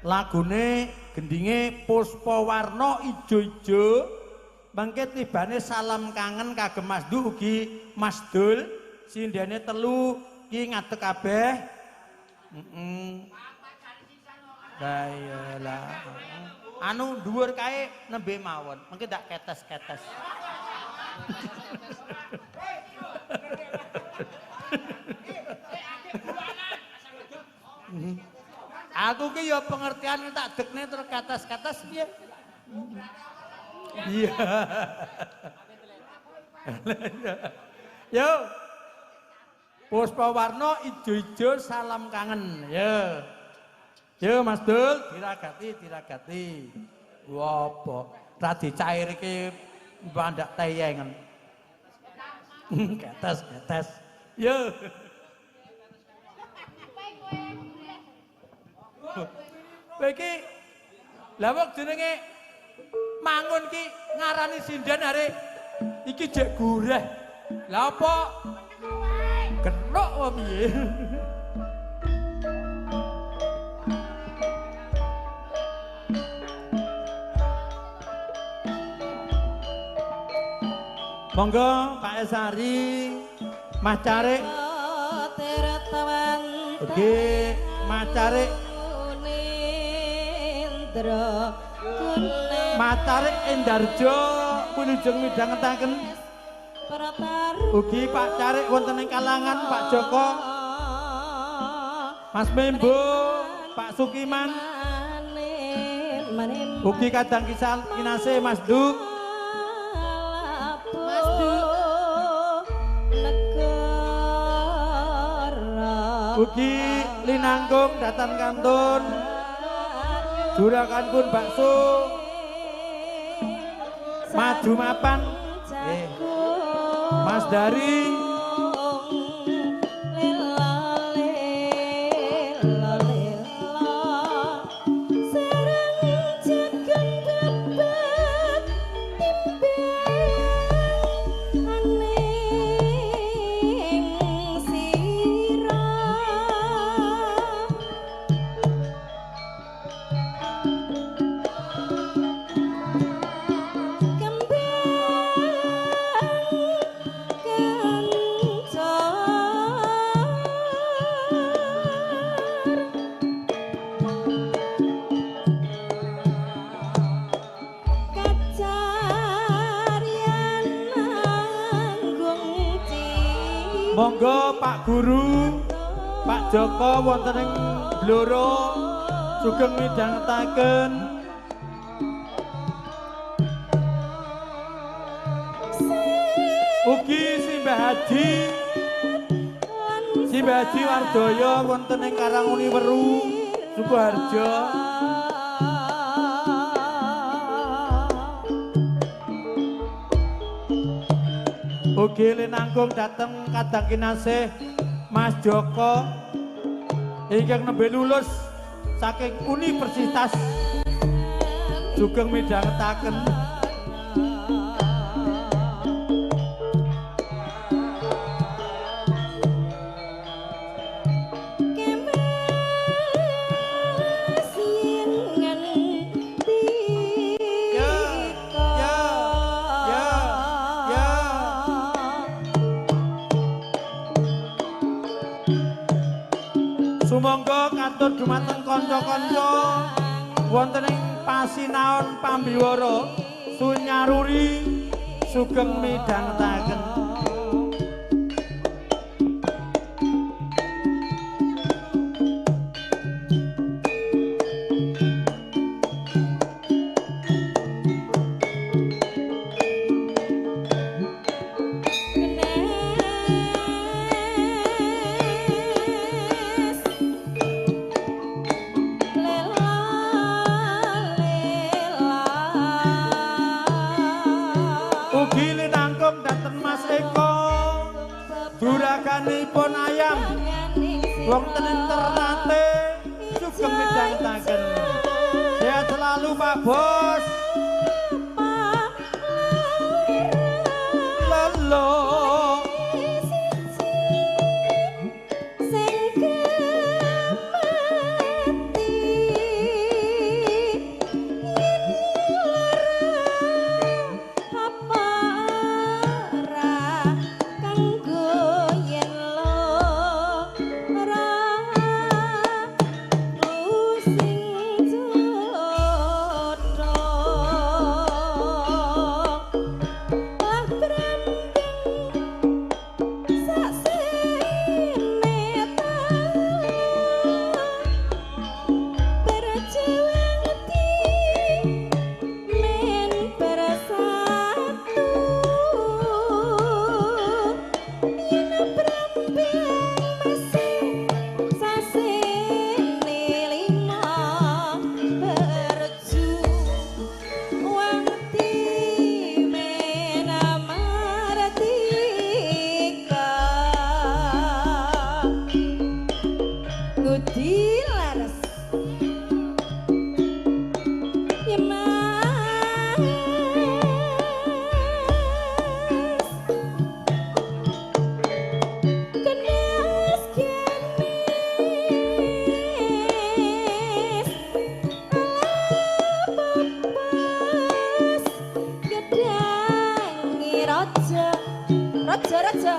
Lagune gendinge Puspawarna ijo-ijo. Mangke tibane salam kangen kagem Mas Du ugi Mas Dul. Sindene telu ki ngadeg kabeh. Heeh. Lah iya lah. Anu dhuwur kae nembe mawon. Mengke ndak ketes-ketes. Aku ki ya pengertian tak dekne terus ketes-ketes piye? Iya. Yo. Puspawarna ijo-ijo salam kangen. Yo. Yo Mas Dul, diragati, diragati. Wah, apa? Ra dicairke pandak teyengen. Ketes, ketes. Yo. Kowe iki lha wong jenenge Mangun ki ngarani sinden arek iki jek gureh. Lah apa? Genuk apa piye? Monggo Pak Esari, Mas Carik. Oke, Mas Carik. Mas Carik Endarjo wilujeng midhangetaken. Ugi Pak Carik wonten ing Kalangan, Pak Joko, Mas Membo, Pak Sukiman. Ugi kadang kisah kinase Mas Duk. Mas Duk. Ugi linangkung datan kantun juragan pun bakso maju mapan Mas Dari Monggo Pak Guru, Pak Joko wonten ing Blora sugeng midhangetaken. Ugi Simbah Haji, Simbah Haji Wardoyo wonten ing Karanguniweru, Sukoharjo. Ugi linangkung dhateng kadang kinasih Mas Joko ingkang nembe lulus saking Universitas sugeng midhangetaken. Sumangga katur dumateng kanca-kanca wonten ing pasinaon pambiwara sunyaruri sugeng midhangetaken. Duraganipun ayam wonten ing Ternate sugeng midhangetaken. Sehat selalu Pak Bos. Lolo sing kemati. Berjuang di men bersatu yen brambang masih sasine lima berjuang di men mardika ngudi laras ya mas kenes kenes alapepes gedangi raja raja raja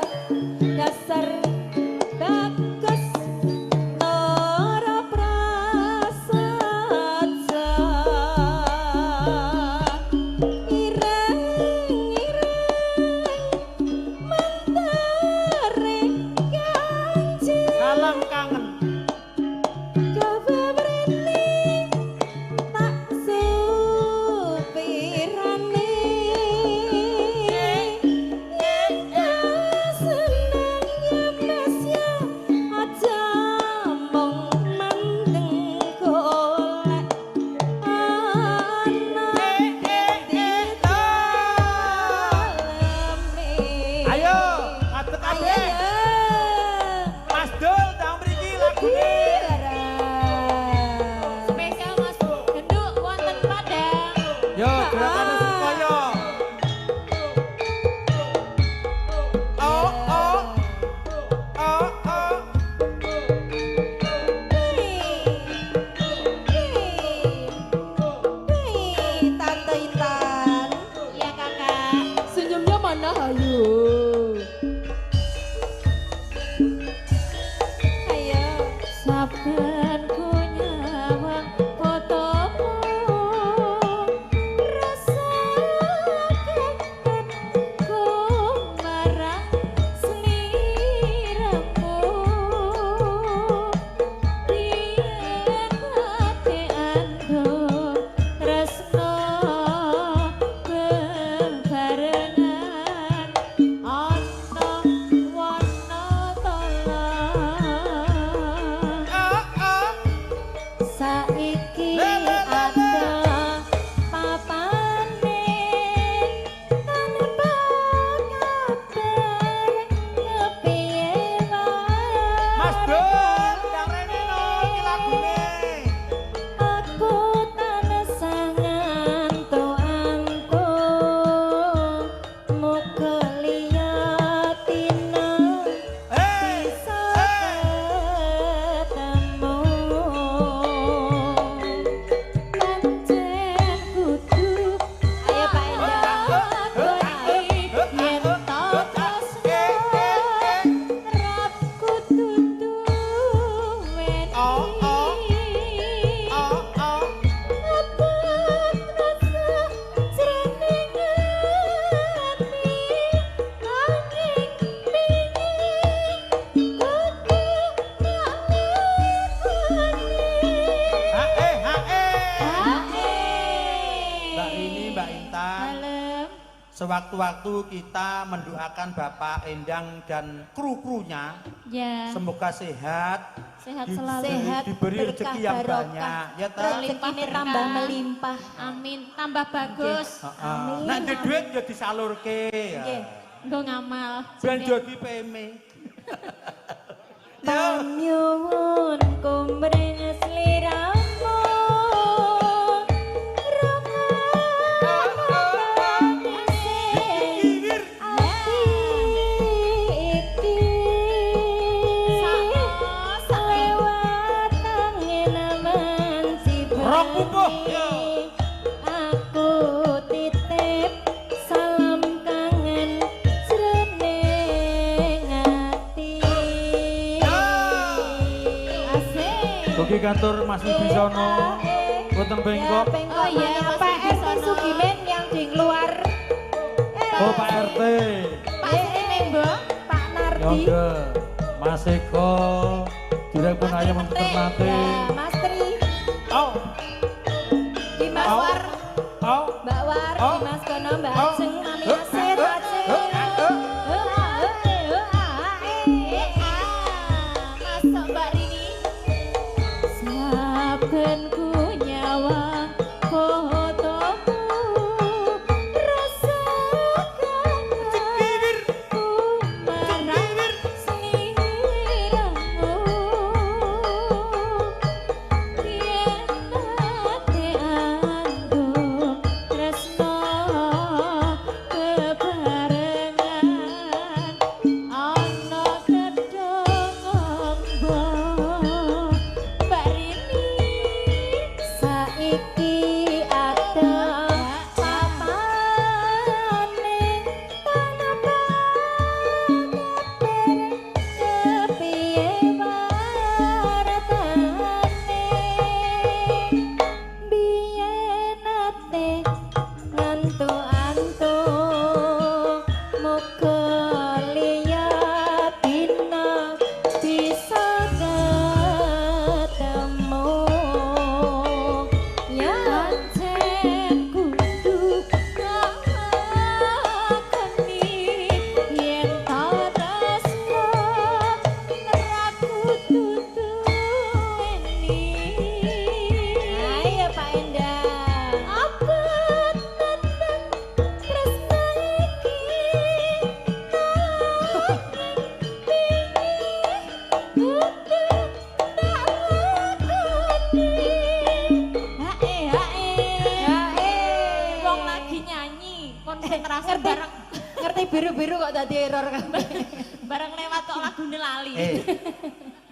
dasar bagus ora prasaja ireng ireng mentare kanji Salam kangen. gawe mrene tak supirane yen seneng ya Mas ya aja mung mandeng golek ana di daleme. Ayo, ngadeg ayo kabeh. ya. Mas Dul, ndang mriki lagune. Spesial Mas Genduk wonten Padang. Yo, gerakan Sukoyo. Oh, oh. Oh, oh. Tante Intan, Iya kakak. senyumnya mana hayu? Ayo. Saben ku nyawang fotomu rasa kangenku marang sliramu yen ate andung tresno bebarengan ana wana tala. Oh, oh. Saiki Le, le, le, le. ada papane tanpa kabar kepiye Mas Dul, ndang rene no iki lagune. Aku tansah ngantuk-antuk muga liya tina Hey, bisa hey. ketemu pancen kudu Ayo Pak Endang. yen to tresno rap kudu duweni. Oh, oh. Oh, oh. Abot rasa jroning ati nanging pingin kudu nglakoni. Ha eh, ha eh. Hae. Mbak Rini, Mbak Intan, Dalem. sewaktu-waktu kita mendoakan Bapak Endang dan kru-krunya Ya, semoga sehat, sehat selalu. Sehat, diberi berkah, rezeki yang barokah. banyak, ya ta? Rezekine tambah melimpah. Amin, tambah bagus. Heeh. Amin. Nek duwe duit ya disalurke ya. Nggih. Nggo ngamal. Ben dadi peme. Ya. Panyuwun kumring sliramu Kiwir. Ati iki lewat angin Rong pupuh, yo. Aku titip salam kangen jroning ati. Asik. Ugi kantor Mas Wibisono wonten Bengkok. Oh iya, Mas Pak RT Wibisono. Sugimen yang di luar. Oh Pak RT. Pak Siti. Pak Nardi. Yongge, Mas Eko, Direktur Ayam Mas Tri. Ternate. Ya, Mas Tri. Au. Dimas War, Au. Mbak War, Oh. Dimas Kono, Mbak Oh. Ajeng, Mami Asir, Aceh. Masuk Mbak Rini. Saben ku nyawang fotomu rasa kangen ku marang sliramu yen nate anggo tresno kebarengan ana gedhong ombo Mbak Rini Saiki ada papane tanpa kepiye waratane biyen ate ngantuk-antuk muga liya dina bisa ketemu ya pancen kudu nglakoni yen ta tresno ra kudu duweni. Ayo Pak Endang. Apa tenan tresno iki kudu tak lakoni. Hae hae Hae. Wong lagi nyanyi konsentrasi Ngerti. bareng Ngerti biru-biru kok dadi error kabeh. bareng lewat kok lagune lali. Eh.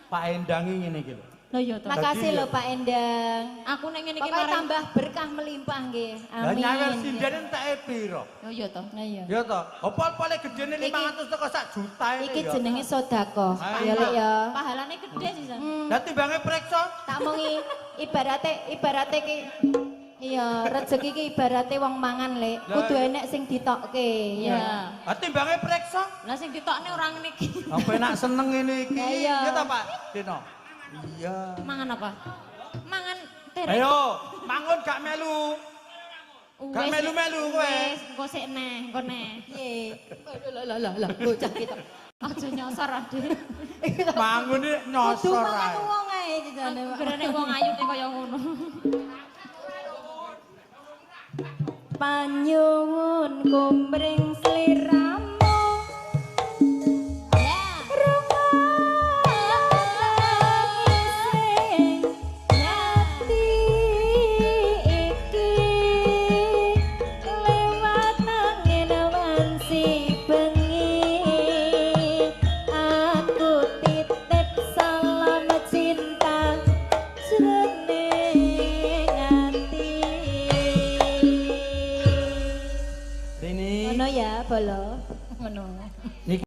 Pak Endang iki ngene iki lho. Lho iya to. Makasih lho Pak Endang. Aku nek ngene iki Pokoknya marang tambah berkah melimpah nggih. Lah Amin. nyawer sinden enteke piro? Lho iya to. Nah, iya. Ya toh, apa-apa gedene 500 teko sak juta ini Iki ya. jenenge sedekah. Ayo. Ya Lek ya. Pahalane gede sih, San. Lah timbange preksa, Tak mongi ibarate ibarate ki iya rezeki ki ibarate wong mangan Lek. Lah, Kudu iya. enek sing ditokke. Iya. lah timbange preksa. Lah sing ditokne ora ngene iki. Apa enak seneng ngene iki? Lah, iya. Ya ta Pak Dino? Iya. Mangan apa? Mangan terek. Ayo, mangun gak melu. Gak Wes, melu-melu kowe. Wes, engko sik neh, engko neh. Piye? Lah lah lah lah bocah kita. Aja nyosor Ade. Mangun iki Kudu nyosor mangan ae. wong ae jane. Pak. Berane wong ayu nek kaya ngono. Panyuwun kumring